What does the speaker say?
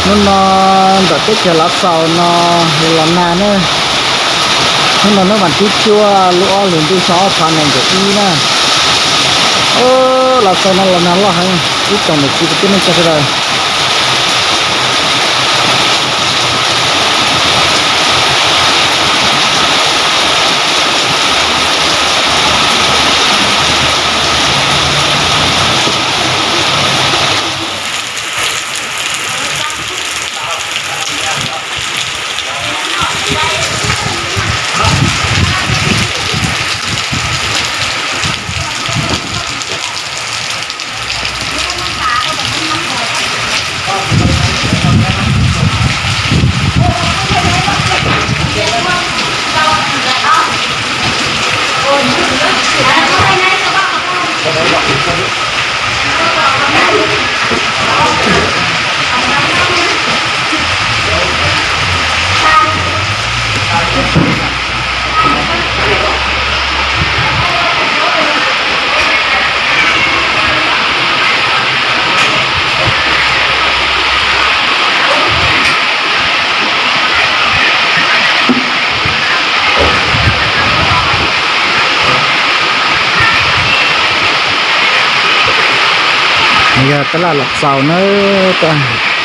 Hnub no ntawm teb chaws Lav Xaus no los nag na. Hnub no hnub vas thib cuaj lub ob hlis ntuj xyoo ob phav nees nkaum ib na. Lav Xaus no los nag loj heev, ib tsoom niam txiv kwv tij neej tsa sawv daws. Yog tab laj Lav Xaus na, tab